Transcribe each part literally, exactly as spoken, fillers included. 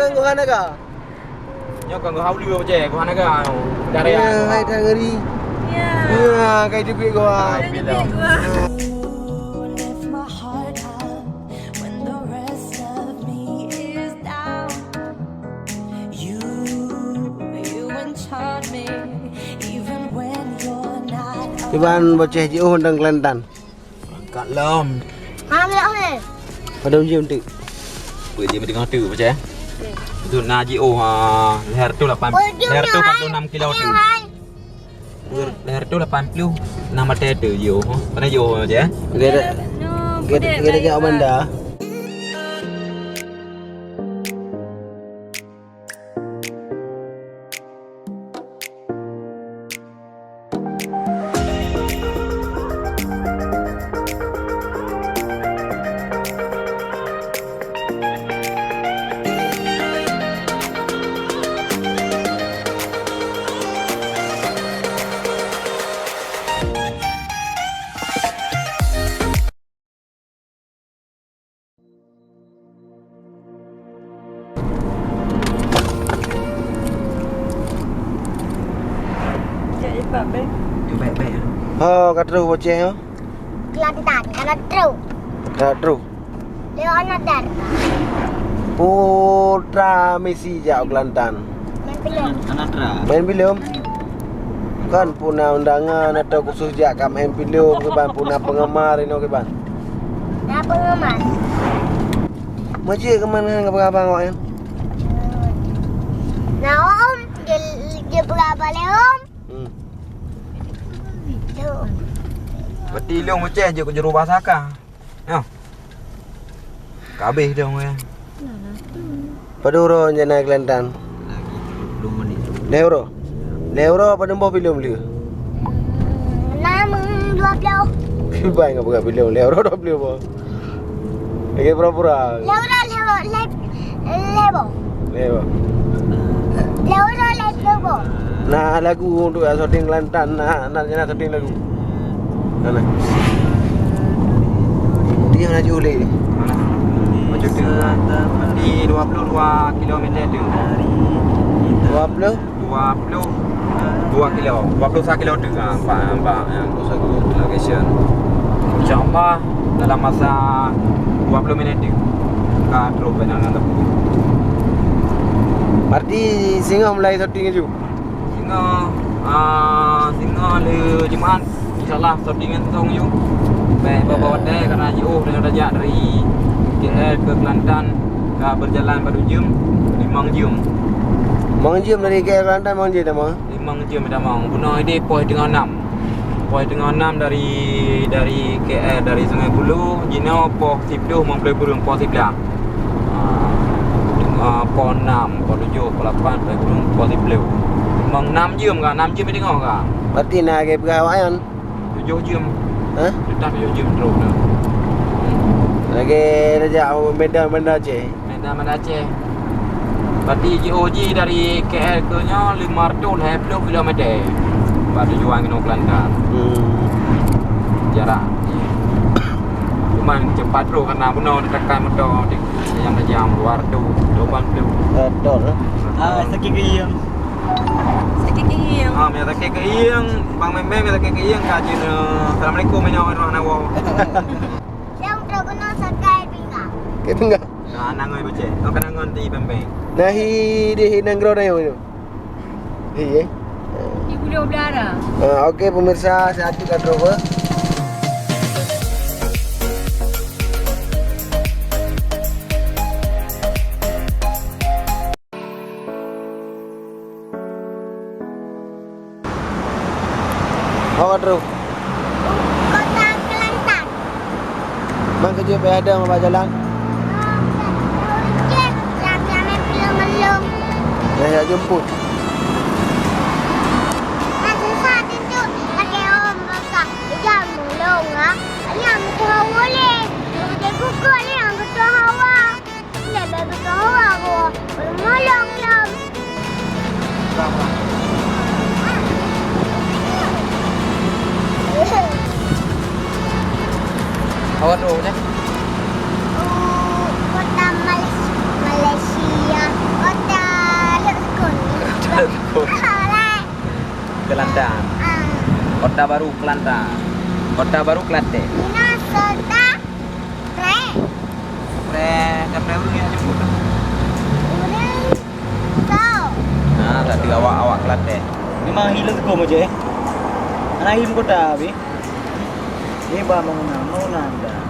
Nyoe keuh hana ka? Nyoe keuh geuhah u lheueh, Pak Ceh, geuhah hana ka. Dari ya, hai, dah ngeri. Ya. Ya, kai teubiet geuh. Hai, kai teubiet geuh. Lift my heart up when the rest of me is down. You, you enchant me, even when you're not around. Kiban boceh jiôh dan Kelantan. Angkat lom. Ambil ni. Padum jeuem tu. Peuet jeuem teungoh tu, Pak Ceh? Okey. Tu na jiôh, ah, lhèe reutôh lapan, lhèe reutôh empat puluh enam kilo tu. Lhèe reutôh lapan puluh enam meter tu jiôh. Pernah jiôh, Pak Ceh? Okey, dah. Okey, dah, okey, dah, jak Amanda. Baik-baik. Ho, ka troh boceh, ho? Kelantan, ka troh. Ka troh. Lewat Natar. Putra Messi jak u Kelantan. Main filem. Main filem? Kon peue na undangan atau khusus jak ka main filem kiban, peue na penggemar inoe kiban? Na penggemar. Meucit keuman han geupeugah bang awaknyan? Na om, dia, dia peugah balik om. Hmm. Berarti ilong Aceh je keu jurubahasa ka. Nyoh. Ka habéh dong, ya. Padum uroe nyang na Kelantan? Lagi tiga puluh menit. Lhèe uroe? Lhèe uroe padum boh filem lheueh? Enam dua puluh. Kiban ngon peugah filem, lhèe uroe dua puluh boh. Lagi pura-pura. Lhèe uroe, lhèe uroe, lhèe, lhèe boh. Lhèe boh. Lhèe uroe, lhèe boh. Na lagu untuk syuting Kelantan, na, na, na syuting lagu. Mana? Dia laju lé. Mana? Maju tu. Di dua puluh dua kilometer tu. Dua puluh? Dua puluh dua kilo. Dua puluh satu kilo tu. Ha, nampak, nampak. Ya, dua puluh satu kilo. Location. InsyaAllah, dalam masa dua puluh minit tu. Ka terus banyak dengan tepu. Berarti singoh mulai syuting laju? Singoh, ah, singoh le Jumaat, insyaAllah, syuting langsung yuk. Baik, bawa-bawa watèe, karena jiôh dan tajak dari K L ke Kelantan, ka berjalan padum jeuem, limong jeuem. Limong jeuem dari K L Kelantan, limong jeuem tamong? Limong jeuem tamong. Bunoe idéh poh teungoh nam. Poh teungoh nam dari, dari K L, dari Sungai Buloh, jinoe poh siplôh limong ploh kureueng, poh siblaih. Ah, poh nam, poh tujoh, poh lapan, poh siplôh. Limong nam jeuem ka, nam jeuem teungoh ka. Berarti na lagèe peugah awaknyan? Tujoh jeuem. Hah? Sekitar tujoh jeuem terus tu. Lagèe tajak Medan, Banda Aceh. Medan, Banda Aceh. Berarti jiôh jih dari K L ke nyoe lima ratus lhèe ploh kilometer. Bak tujuan keunoe Kelantan. Hmm. Jarak. Cuman cepat terus karena bunoe tekan motor di Yang tajam dua ratus, dua puluh. Betul, eh? Ah, sakét keuieng. Sakét keuieng. Ah, meunyo sakét keuieng, bang Meng Meng meunyo sakét keuieng, ka jeuet, eh, assalamualaikum, meunyo roh na woe. Yang terkenal sakai pinggang. Sakai pinggang. Nah, nangoi beucék. Oh, kena ngon ti Meng Meng. Nah, hi, di hi nanggroe na yo. Iya. Di Pulau Belara. Ah, okey, pemirsa, satu kat dua. Awak terus. Kota Kelantan. Mang keujeuet payah dong bak jalan? Nah, ya jemput. Awak tu, ya? Oh, kota Malaysia. Malaysia. Kelantan. Ah. Kota Baru Kelantan. Kota Baru Klaten. Ina Kota Pre. Pre, ka Pre ureueng nyang jemput. Ureueng kau. Nah, tadi awak-awak Klaten. Memang hi leuko meujeh. Ana hi kota, Abi. Ni ba bangunan, bangunan dah.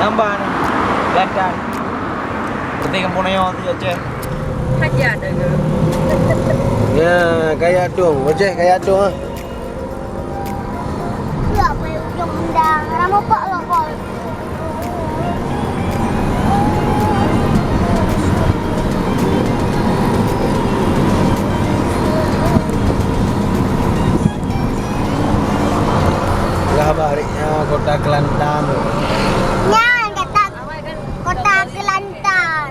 Nyang ban, Kelantan. Seperti kampung Nyoe tu, Aceh. Hajat ada ke? Ya, kaya dong, Aceh kaya dong, ah. Peuet bak ujong undang, ramé pak lokol. Lah baliknya kota Kelantan. Nyan kata kota Kelantan.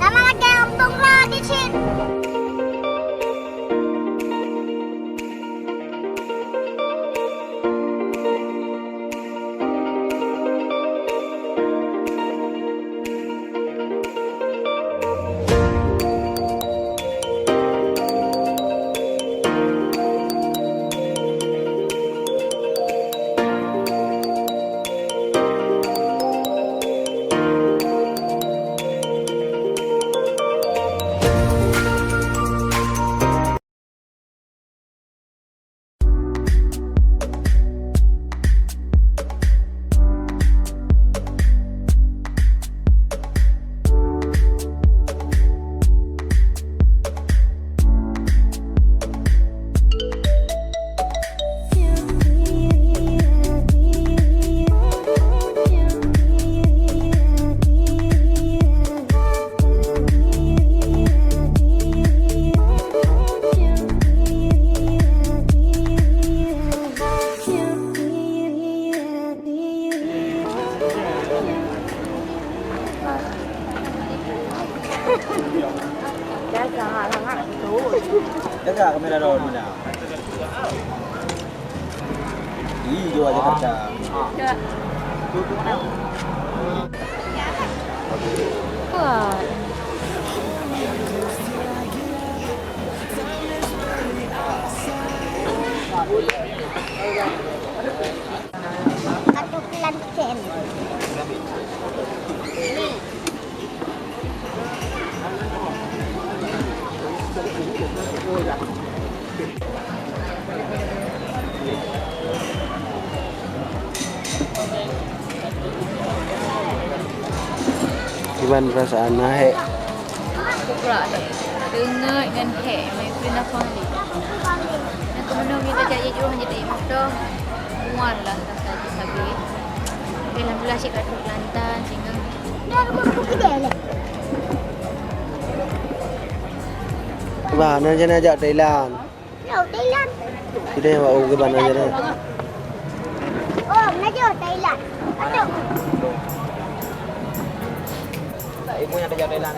Sama lagi kampung lah di sini. Jaga kamera dulu, Mina. Ih, jauh aja kaca. Wah. Katup lancen. Kiban perasaan na hék? Kuprak hék. Teungeut ngon hék, mai keu nafah lé. Nyang keumeunong mita jak jijôh hana jiteurimong toh. Mual lah rasa jih sabe. Tapi alhamdulillah cit ka trok Kelantan, sehingga Bah, na jana jak Thailand. Yo, Thailand. Sideh awak ureueng ban na jana. Oh, na jauh Thailand. Aduh. Ibu nyang tajak Thailand.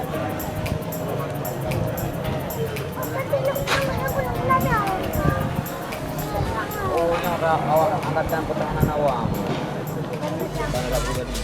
Oh, nyoe ka awak Angkatan Pertahanan Awam. Bukan pribadi.